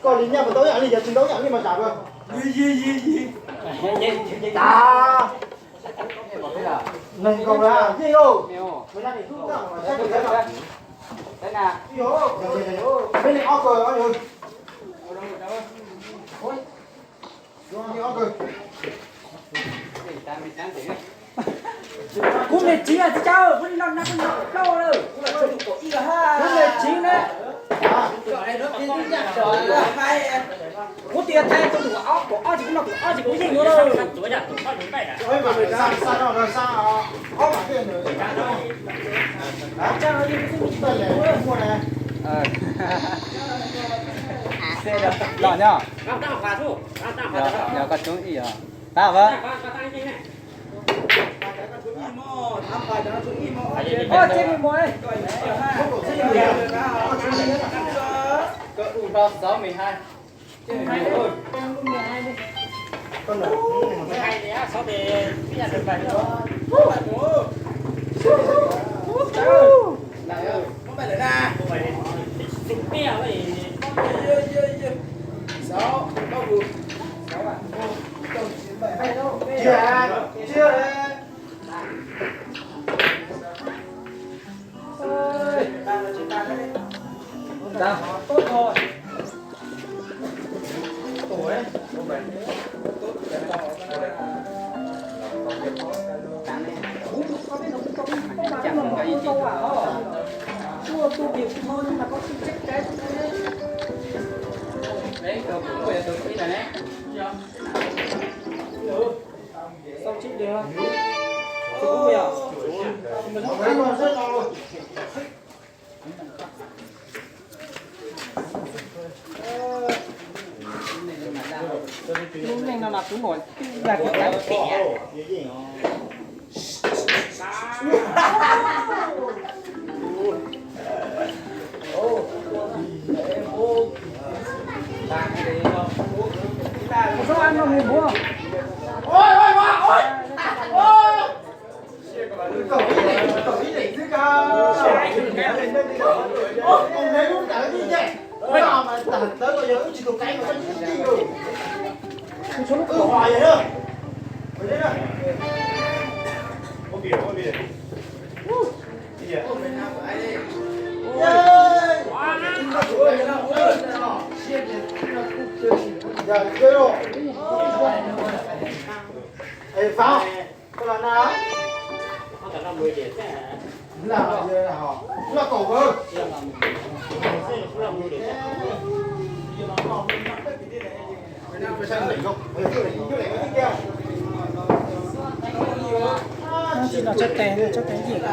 Koj li nyiaj mas tau ib yam li, yog tsis tau ib yam li mas tsam. Neeg nkaus na, yeej lauj. Peb neeg ob kawg, yeej ob kawg. Kuv me txiv txiv caw, kuv li no na, kuv li no plaub lawm. Kuv me txiv na. Kuv tias thaij tus ob, tus ob tsis, kuv no tus ob tsis, kuv yeej yuav lawm. Los nyob. Yog koj trúng ib os. Tab vab. Lub neej no mas kuv muaj yam kuv cov pem. Mus sub ab no mus mus. Tsis no tsob tes, tsob tes yeej.